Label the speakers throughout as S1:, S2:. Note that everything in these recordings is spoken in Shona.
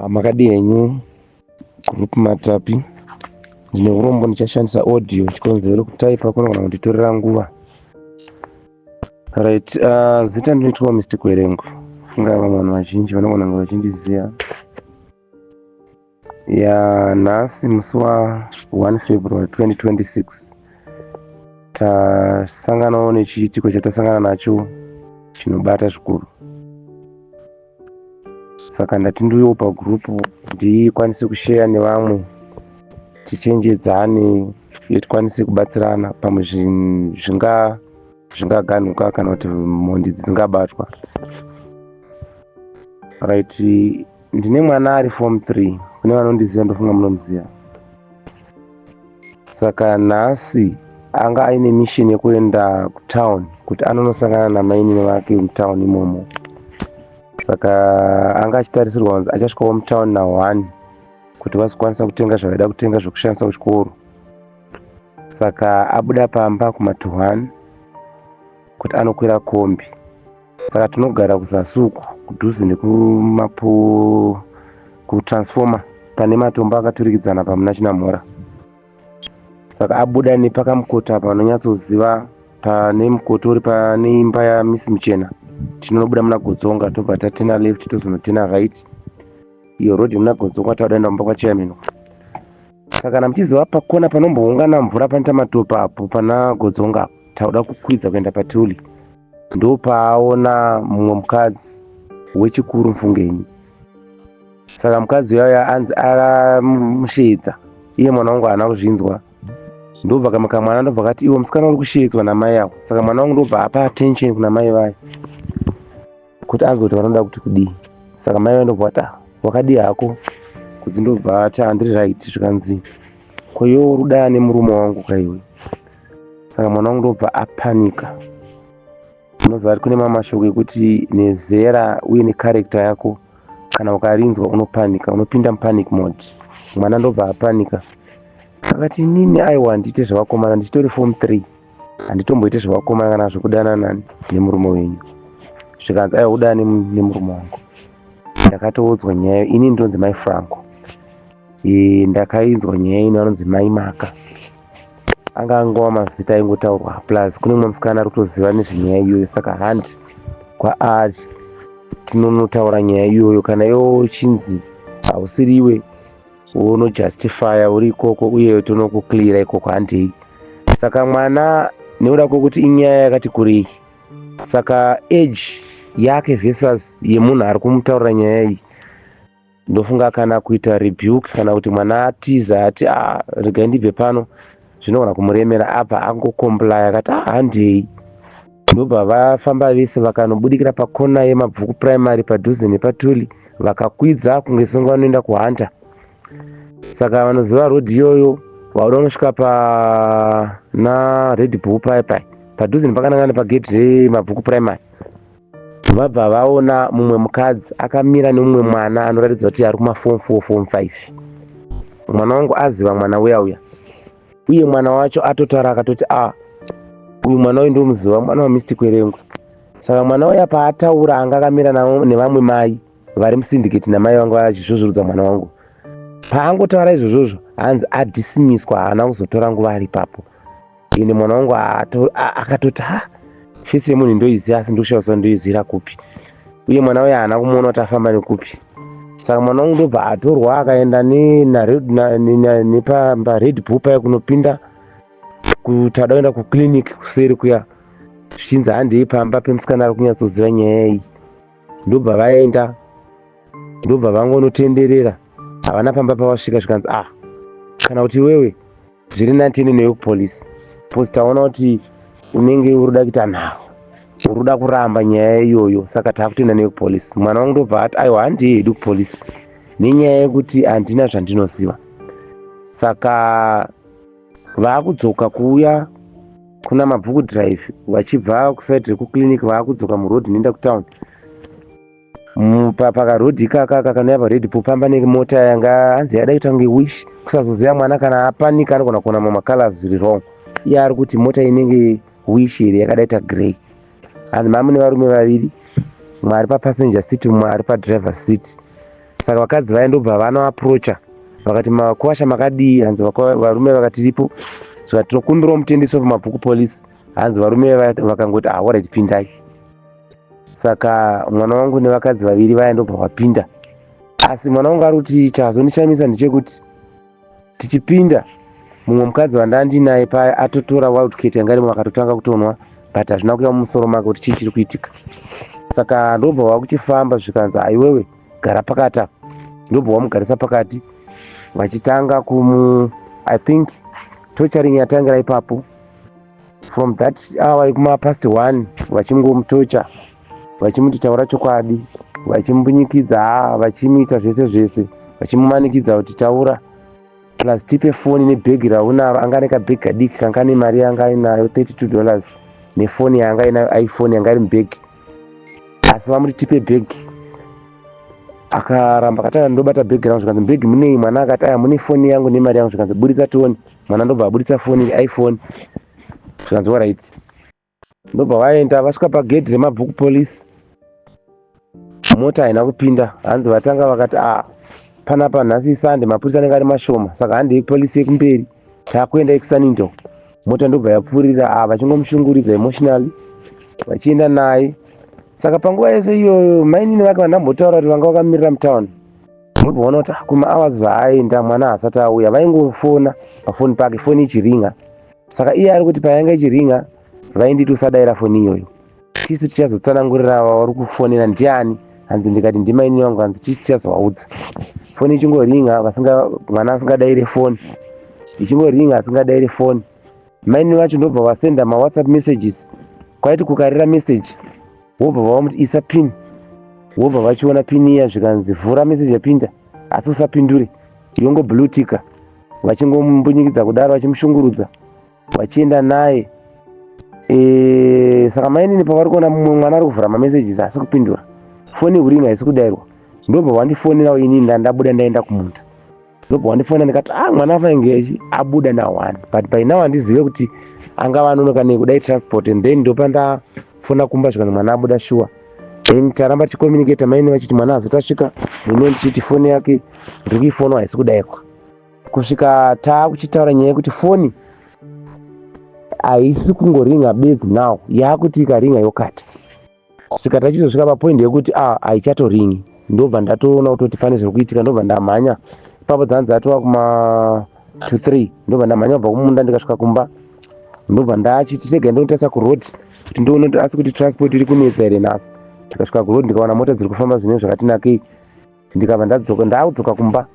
S1: Makadii henyu group Matapi? Ndine urombo, ndichashandisa audio, chikonzero kutaipa kunogona kunditorera nguva. Right, zita ndinoitwa Mr Kwerengo. Funga vamwe vanhu vazhinji vanogona kunge vachindiziva. Ya, nhasi musi wa 1 February 2026 tasanganawo nechiitiko chatasangana nacho chinobata zvikuru. Saka ndati ndiuyewo pagroup ndikwanise kusheya nevamwe, tichenjedzane uye tikwanise kubatsirana pamwe zvingaganhuka kana kuti mhondi idzi dzingabatwa. Right, ndine mwana ari form 3. Kune vanondiziva, ndofunga munomuziva. Saka nhasi anga aine mission yekuenda kutown kuti anonosangana namainini vake mutown imomo. Saka anga achitarisirwa kunzi achasvikawo mutown na1 kuti vazokwanisa kutenga zvavaida kutenga zvekushandisa kuchikoro. Saka abuda pamba kuma21 kuti anokwira kombi. Saka tinogara kuzasi uku, kudhuze nekumapo kutransformer, pane matombo akaturikidzana pamuna Chinamhora. Saka abuda nepakamukota apa, vanonyatsoziva pane mukoto uri pane imba yaMisi Muchena. Tinonobuda muna Godzonga, tobva tatena left, tozonotena right, iyo road muna Godzonga, taudaenda kumba kwachairman. Saka kana muchiziva pakona panomboungana mvura, panoita matope apo pana Godzonga apo, tauda kukwidza kuenda patuli, ndopaaona mumwe mukadzi wechikuru mfungenyi. Saka mukadzi uyaya anzi aramusheedza, iye mwana wangu haana kuzvinzwa. Ndobva kamwe kamwana ndobva kati, "Iwe musikana, uri kusheedzwa namai avo." Saka mwana wangu ndobva apa attention kuna mai vayo kuti anzwe kuti vanoda kuti kudii. Saka mai vayo ndobva vati, "Ah, wakadii hako?" Kuti ndobva ati, "Handiri right." Zvikanzi, "Ko iwe uri kudaya nemurume wangu kaiwe?" Saka mwana wangu ndobva apanika. Unoziva kuti kune mamwe mashoko ekuti nezera uye necharacter yako, kana ukarinzwa unopanika, unopinda mupanic mode. Mwana ndobva apanika, akati, "Inini aiwa, handiite zvavakomana, ndichitori form 3, handitomboite zvavakomana kana zvekudanana nemurume wenyu." Zvikanzi, "Aiwa, kudana nemurume wangu, ndakatoudzwa nyaya ini, ndonzi Mai Franco. Ndakainzwa nyaya ino, anonzi Mai Maka." Anga angova mazita aingotaurwa, plus kune mumwe musikana ari kutoziva nezvenyaya iyoyo. Saka handi kwaari tinonotaura nyaya iyoyo. Kana iwo uchinzi hausiriwe, unojustifya uri ikoko uye tonokucleara ikoko, handei. Saka mwana, nekuda kwekuti inyaya yakati kurei, saka age yake versus yemunhu ari kumutaurira nyaya iyi, ndofunga kana kuita rebuke kana kuti mwana atiza ati, "A, regai ndibve pano," zvinogona kumuremera. Abva angocomply, akati, "A, handei." Ndobva vafamba vese, vakanobudikira pakona yeMabvuku Primary padhuze nepatuli, vakakwidza kunge songo vanoenda kuhanta. Saka vanoziva road iyoyo, vauda unosvika pana Red Bull pai pai padhuze nepakananga nepagedhi reMabvuku Primary, vabva vaona mumwe mukadzi akamira nemumwe mwana anoratidza kuti ari kumaform 4, form 5. Mwana wangu aziva mwana uya uya, uye mwana wacho atotaura, akatoti, "A, uyu mwana uyu ndomuziva, mwana waMr Kwerengo." Saka mwana uya paataura, anga akamira nevamwe mai vari musyndicate namai vangu vachizvozvorudza mwana wangu. Paangotaura izvozvozvo, hanzi adismisswa, haana kuzotora nguva ari ipapo. Ende mwana wangu akatoti, "Ha, face yemunhu ndoiziva, asi ndoshaisa ndoizira kupi?" Uye mwana uya haana kumuona kuti afamba nekupi. Saka mwana wangu ndobva atorwa, akaenda nepaRed Bull paya kunopinda kuti ada kuenda kuclinic kuseri kuya, zvichinzi handei pamba pemusikana ari kunyatsoziva nyaya iyi. Ndobva vaenda, ndobva vangonotenderera, havana pamba pavasvika. Zvikanzi, "Ah, kana kuti iwewe zviri nani tiende newe kupolisi, because taona kuti unenge uri kuda kuita nharo, uri kuda kuramba nyaya iyoyo, saka taakutoenda newe kupolisi." Mwana wangu ndobva ati, "Aiwa, handii hedu kupolisi nenyaya yekuti handina zvandinoziva." Saka vaakudzoka kuuya kuna Mabvuku Drive, vachibva kuside rekuclinic, vaakudzoka muroad inoenda kutown, pakaroad ikaka kakanouya paRed Bull pamba nemota yanga hanzi yada kuita kunge Wish. Kusazoziva mwana, kana apanika anogona kuona mamwe macolors zviri wrong. Iye ari kuti mota inenge Wish here, yakadaita grey. Hanzi mamune varume vaviri, mumwe ari papassenger seat, mumwe ari padriver seat. Saka vakadzi vaya ndobva vanoaprocha, vakati, "Makuwasha, makadii?" Hanzi varume vakatiripo, zvikati, "Tinokumbirawo mutendeswe paMabvuku Police." Hanzi varume vakangoti, "Ah, alright, pindai." Saka mwana wangu nevakadzi vaviri vaya ndobva vapinda. Asi mwana wangu ari kuti chazondishamisa ndechekuti tichipinda, mumwe mukadzi wandandinaye paya atotora Wildcat yanga irimo, akatotanga kutonwa, but hazvina kuya mumusoro make kuti chii chiri kuitika. Saka ndobva vakuchifamba, zvikanzi, "Aiwewe, gara pakati apa." Ndobva vamugarisa pakati, vachitanga kumu, I think torturing yatangira ipapo from that hour kuma past 1, vachingomutorture, vachimuti, "Taura chokwadi," vachimbunyikidza, vachimuita zvese zvese, vachimumanikidza kuti, "Taura, plus tipe foni nebhegi raunaro." Anga ane kabhegi kadiki kanga nemari yanga ainayo, $32, nefoni yanga ainayo, iPhone yanga iri mubhegi. Asi vamuti, "Tipe bhegi." Akaramba, akati, "Ndobata bhegi rangu." Zvikanzi, "Mubhegi munei?" Mwana akati, "Aya, mune foni yangu nemari yangu." Zvikanzi, "Buritsa tione." Mwana ndobva abuditsa foni, iPhone. Zvikanzi, "Alright." Ndobva vaenda, vasvika pagedhi reMabvuku Police, mota haina kupinda. Hanzi vatanga vakati, "A, panapa nhasi Sunday, mapurisa anenge ari mashoma, saka handei polisi yekumberi, taakuenda ekuSunningdale." Mota ndobva yapfuurira, a vachingomushunguridza emotionally, vachienda naye. Saka panguva yese iyoyo, mainini vake vandambotaura kuti vanga vakamirira mutauni, murikuona kuti kumahours zvaaenda, mwana haasati auya. Vaingofona pafoni pake, foni ichiringa. Saka iye ari kuti payanga ichiringa, vainditi, "Usadayira foni iyoyo, tisu tichazotsanangurira vari kufonera ndiani." Hanzi ndikati, "Ndimaini vangu." Hanzi, "Tisu tichazovaudza." Foni ichingoringa, mwana asingadayire foni, ichingoringa, asingadayire foni. Maini vacho ndobva vasenda maWhatsApp messages. Kwaiti kukarira message, wobva vamuti, "Isa PIN." Wobva vachiona PIN iya, zvikanzi, "Vhura message yapinda, asi usapindure, yongoblueticka." Vachingombunyikidza kudaro, vachimushungurudza, vachienda naye. Saka mainini pavari kuona mumwe mwana ari kuvhura mamessages asi kupindura foni, huringa haisi kudayirwa, ndobva vandifonerawo. Inini ndandabuda, ndaenda kumunda, ndobva wandifonera. Ndikati, "Ah, mwana afainge abuda na1, but by now handizive kuti angava anonoka nei, kudai transport." And then ndopa ndafona kumba, zvikanzi mwana abuda sure. Then taramba tichicommunicata, maini vachiti mwana azotasvika nino, ndichiti foni yake ndiri kuifonwa, haisi kudayirwa, kusvika taakuchitaura nyaya yekuti foni haisi kungoringa bedzi, now yaakuti ikaringa yokata. Svika tachizosvika papoint yekuti a haichatoringi, ndobva ndatoona kutoti pane zviri kuitika. Ndobva ndamhanya ipapo, dzanzi dzatova kuma 2 3, ndobva ndamhanya kubva kumunda, ndikasvika kumba, ndobva ndachiti rega ndinotarisa kuroad kuti ndione kuti asi kuti transport iri kunetsa here nhasi. Ndikasvika kuroad, ndikaona mota dziri kufamba zvine zvakati nakei. Ndikabva ndadzoka, ndaakudzoka kumba,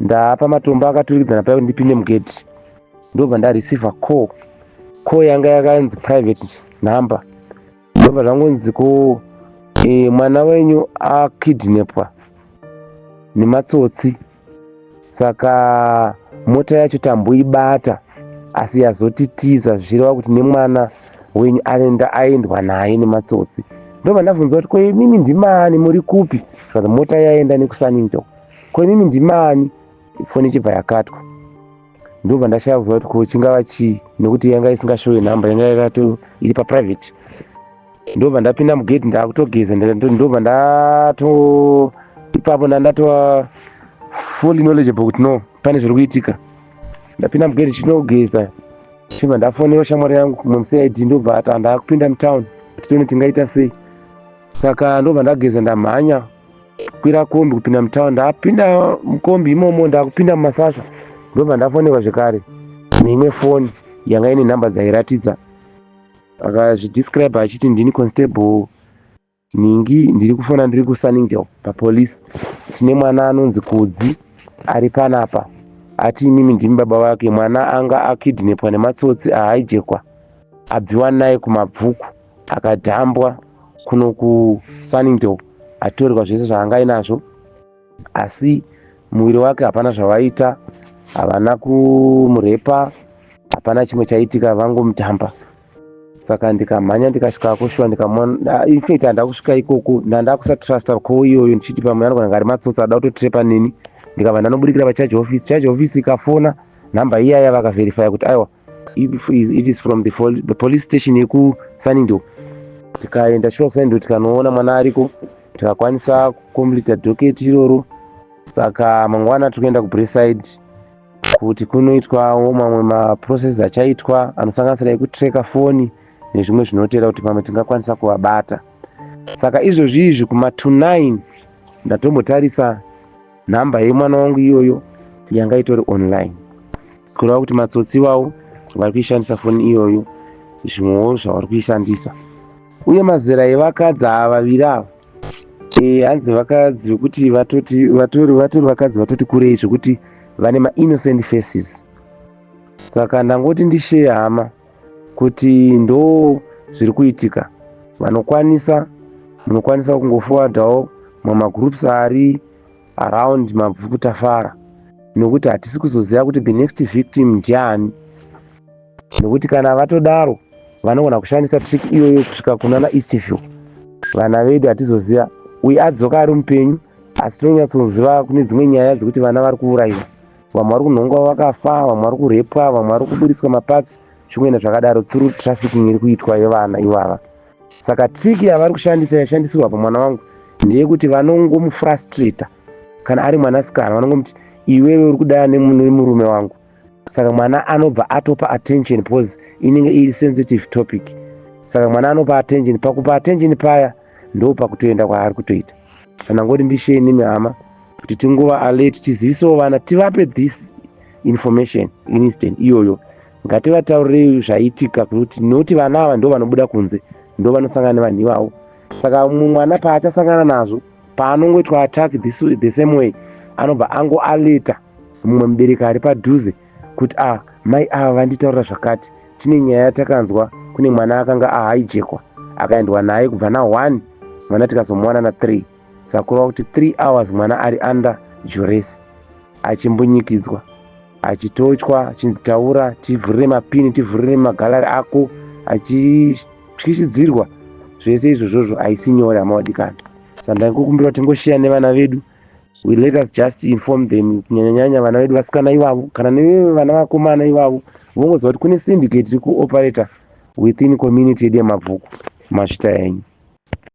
S1: ndaapa matombo akaturikidzana paya kuti ndipinde mugedhi, ndobva ndareceiva call. Call yanga yakanzi private number. Ndobva zvangonzi ko, mwana wenyu akidnapwa nematsotsi, saka mota yacho tamboibata, asi yazotitiza, zvichireva kuti nemwana wenyu aenda, aendwa naye nematsotsi. Ndobva ndabvunza kuti, "Ko imimi ndimani? Muri kupi?" Zvikanzi mota yaenda nekuSunningdale. "Ko imimi ndimani?" Foni ichibva yakatwa. Ndobva ndashaya kuziva kuti ko chingava chii, nekuti yanga isingashowi nhamba, yanga yakato iri paprivate. Ndobva ndapinda mugate, ndaakutogeza. Ndobva ndato ipapo ndandatova fully knowledgeable kuti no, pane zviri kuitika. Ndapinda mugate chinogeza, chibva ndafonera shamwari yangu muCID. Ndobva ati handakupinda mutown kuti tione tingaita sei. Saka ndobva ndageza, ndamhanya kwira kombi kupinda mutown. Ndapinda mukombi imomo, ndakupinda mumasasa, ndobva ndafonerwa zvekare neimwe foni yanga ine nhamba dzairatidza. Akazvidescribe achiti, "Ndini Constable Ningi, ndiri kufona ndiri kuSunningdale papolice. Tine mwana anonzi Kudzi ari panapa, ati imimi ndimi baba vake. Mwana anga akidnapwa nematsotsi, ahijackwa, abviwa naye kuMabvuku, akadhambwa kuno kuSunningdale, atorerwa zvese zvaanga ainazvo, asi muviri wake hapana zvavaita, havana kumurepa, hapana chimwe chaitika, vangomutamba." Saka ndikamhanya, ndikasvikako shuwa, ndikamuona. In fact, handida kusvika ikoko, ndanda kusatrusta ko iyoyo, ndichiti pamwe anogona kunge ari matsotsi ada kutotrepa neni. Ndikabva ndanobudikira pacharge office. Charge office ikafona nhamba iyaya, vakaverifya kuti aiwa, it is from the police station yekuSunningdale. Tikaenda shuwa kuSunningdale, tikanoona mwana ariko, tikakwanisa kucompleta docket iroro. Saka mangwana tiri kuenda kuBraeside kuti kunoitwawo mamwe maprocess achaitwa anosanganisira ekutreka foni nezvimwe zvinotera kuti pamwe tingakwanisa kuvabata. Saka izvozvi izvi kuma 29 ndatombotarisa nhamba yemwana wangu iyoyo yanga itori online, kureva kuti matsotsi iwawo vari kuishandisa foni iyoyo, zvimwewo zvavari kuishandisa. Uye mazera evakadzi ava vaviri ava, hanzi vakadzi vekuti vatoti vatori vatori vakadzi vatoti kurei zvekuti vane mainnocent faces. Saka ndangoti ndishare hama kuti ndo zviri kuitika. Vanokwanisa, munokwanisa kungoforwardawo mamagroups ari around Mabvuku Tafara, nokuti hatisi kuzoziva kuti the next victim ndiani, nokuti kana vatodaro vanogona kushandisa trick iyoyo kusvika kunana Eastview. Vana vedu hatizoziva uye adzoka ari mupenyu, asi tinonyatsoziva kune dzimwe nyaya dzekuti vana vari kuurayiwa, vamwe vari kunhongwa vakafa, vamwe vari kurepwa, vamwe vari kuburitswa maparts, zvimwe zvakadaro, through trafficking iri kuitwa yevana ivava. Saka trick yavari kushandisa, yashandisirwa pamwana wangu, ndeyekuti vanongomufrustrata. Kana ari mwanasikana, vanongomuti, "Iwewe uri kudaya nemurume wangu." Saka mwana anobva atopa attention because inenge iri sensitive topic. Saka mwana anopa attention. Pakupa attention paya ndo pakutoenda kwaari kutoita. Kana ngoti ndishare nemi hama kuti tingova alert, tizivisewo vana, tivape this information instant iyoyo. Ngativataurei zvaitika kuti nokuti vana ava ndo vanobuda kunze, ndo vanosangana nevanhu ivavo. Saka mumwe mwana paachasangana nazvo, paanongoitwa attack the same way, anobva angoaleta mumwe mubereki ari padhuze kuti, "A ah, mai ava vanditaurira zvakati." Tine nyaya yatakanzwa, kune mwana akanga ahijackwa, akaendwa naye kubva na1 mwana, tikazomuwana na3. Saka kureva kuti 3 hours mwana ari under duress, achimbunyikidzwa, achitochwa, achinzi, "Taura tivhurire mapini, tivhurire magallery ako," achityisidzirwa. Zvese izvozvozvo haisi nyore, hama wadikana. Saka ndaingokumbira kuti tingoshiya nevana vedu. We let us just inform them, kunyanyanyanya vana vedu vasikana ivavo, kana nevana vakomana ivavo, vongoziva kuti kune syndicate iri kuoperata within community yedu yeMabvuku. Mazvita henyu.